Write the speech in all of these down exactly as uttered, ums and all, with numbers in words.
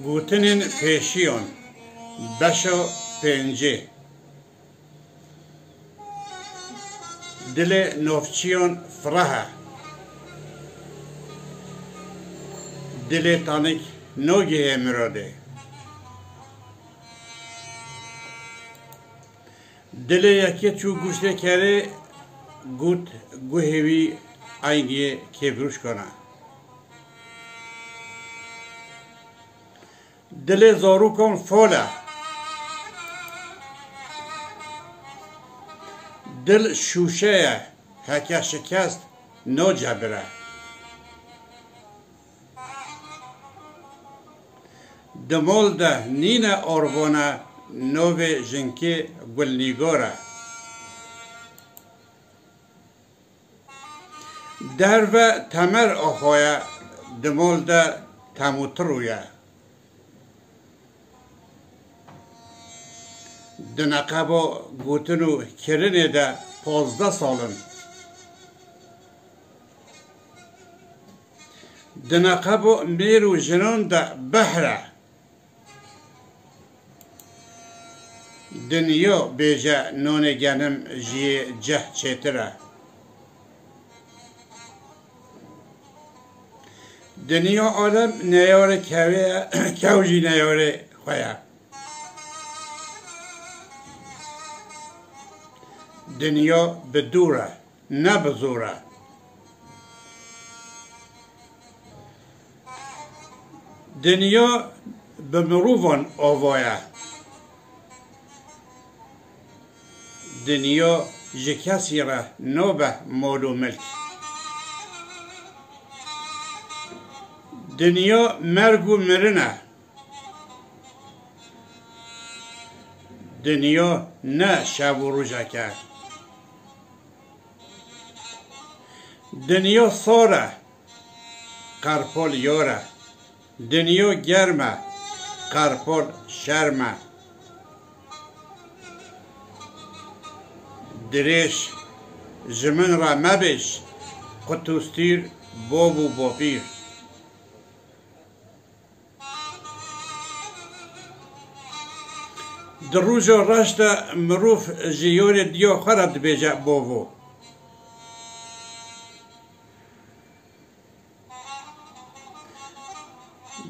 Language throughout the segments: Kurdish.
Gotinên pêşiyan, beşa pêncê. Dilê navçiyan fireh e. Dilê tanik nagihê miradê. Dilê yekê çû goştê kerê, got guhê wî eyniyê kêbrûşkan e. Dilê zarokan fal e. Dil şûşe ye, heke şikest nacebire. Di mal de nîne arvane, navê jinkê Gulnîgar e. Derve temer axaye, di mal de temûtirû ye. Di neqeba gotin û kirinê de pazdeh sal in. Di neqeba mêr û jinan de behr e. Dinya bêje nonê genim ji yê ceh çêtir e. Dinya alem neyarê kevê ye, kew jî neyarê xwe ye. Dinya bi dûr e, ne bi zor e. Dinya bi mirovan ava ye. Dinya ji kesî re nabe mal û milk. Dinya merg û mirin e. Dinya ne şev û rojek e. Dinya sar e, qerpol yar e. Dinya germ e, qerpol şerm e. Dirêj ji min re mebêj, qutûstîr, bov û bopîr. Di roja reş de mirov ji yarê diya xwe re dibêje bovo.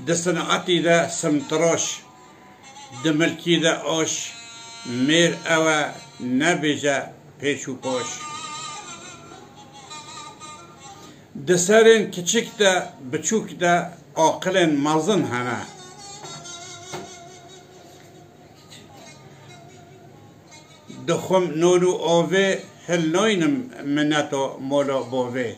Di sinetî de simtiraş, di milkî de aş, mêr ew e, nebêje pêç û paş. Di serên kiçik de, biçûk de aqilên mezin hene. Dixwim non û avê, hilnaynim mineta mola bavê.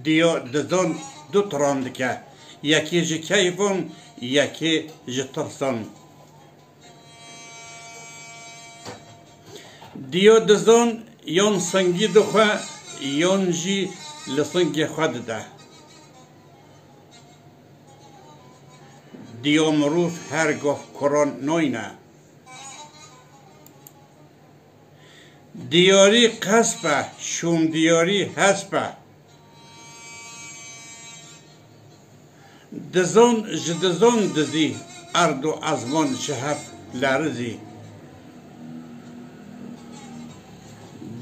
Diya dizan du tiran dike, yekê ji keyfan, yekê ji tirsan. Diya dizan yan singî dixwe, yan jî li singê xwe dide. Diya mirov her gav kuran nayne. Diyarî qesp e, şûndiyarî hesp e. Dizon ji dizon dizî, erd û ezman ji hev lerizî.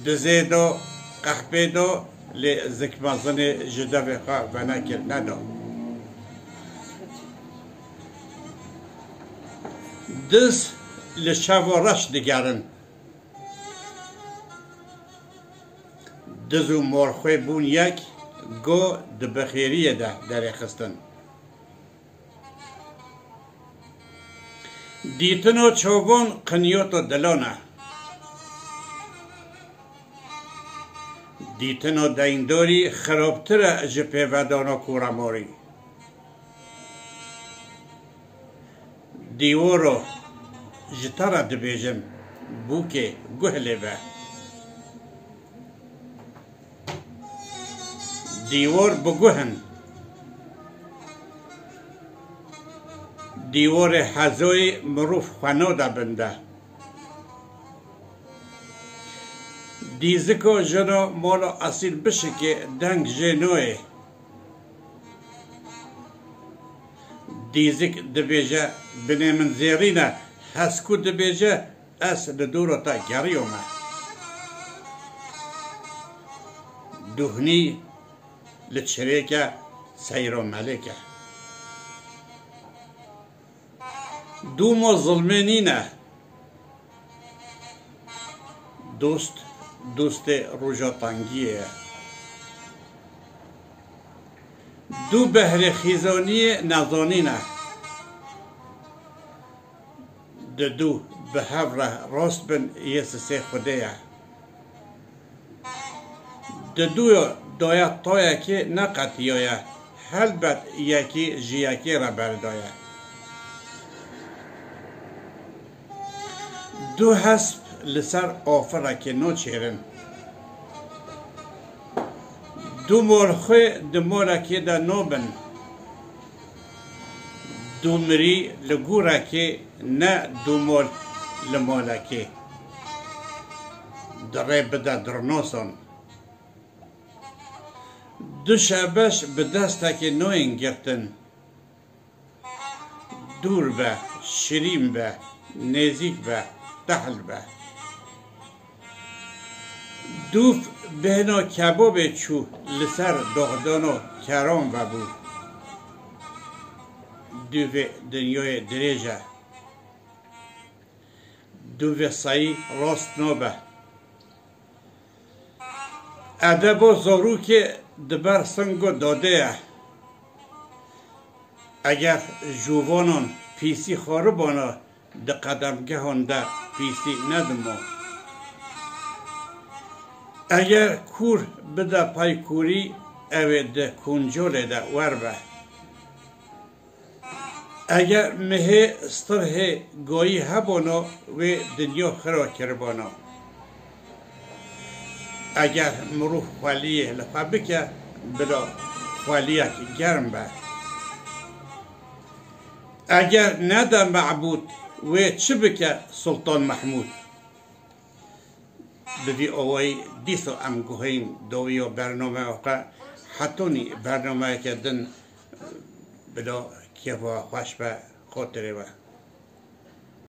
Dizê do, qehpê do, lê zikmezinê ji devê xwe venekir nedo. Diz li şev û reş digerin. Diz û morxwê bûn yek, go di bixêriyê de derêxistin. Dîtino çovan qinyoto dilan e. Dîtino deyndorî xirabtir e ji pêvedana koramorî. Dîworo, ji te re dibêjim, bûkê guh lê be. Dîwor bi guh in. Dîworê hezoyê mirov xwe nade bin de. Dîziko jino mola esîl bişikê deng jê noyê. Dîzik dibêje, binê min zêrîn e, heskû dibêje, ez li dûra te geriyome. Duhnî li çirêke seyra melêke. Dûmo zilmê nîne. Dost, dostê roja tengiyê ye. Du behrê xîzaniyê nezanîn e. Di du bi hev re rast bin yê sisê Xwedê ye. Di duyo daya tayekê neqetiyaye, helbet yekî ji yekê re berdaye. Du hesp li ser afirekê naçêrin. Du mol xwê di molekê de nabin. Du mirî li gûrekê ne du mol li malekê. Di rê bide durnosan. Du şebeş bi destekê nayên girtin. Dûr be, şirîn be, nêzîk be, tehl be. Dûv bêhna kebabê çû li ser doxdano keran vebû. Dûvê dinyayê dirêj e. Dûvê seyî rast nabe. Edeba zarokê di ber singo dadê ye. Eger jovanan pîsî xwaribana di qedemgehan de pîsî nedimo. Eger kûr bide pey kûrî, ew ê di kûncalê de wer be. Eger mihê stirhê goyî hebûno, wê dinya xira kiribûno. Eger mirov xweliyê li xwe bike, bila xweliyek germ be. Eger nede mebûd, wê çi bike Sultan Mehmûd? Bi vî awayî dîsa em guheyîn dawiya bernameya xwe, hetanî bernameyeke din bila kêfa xweş be, xatirê we.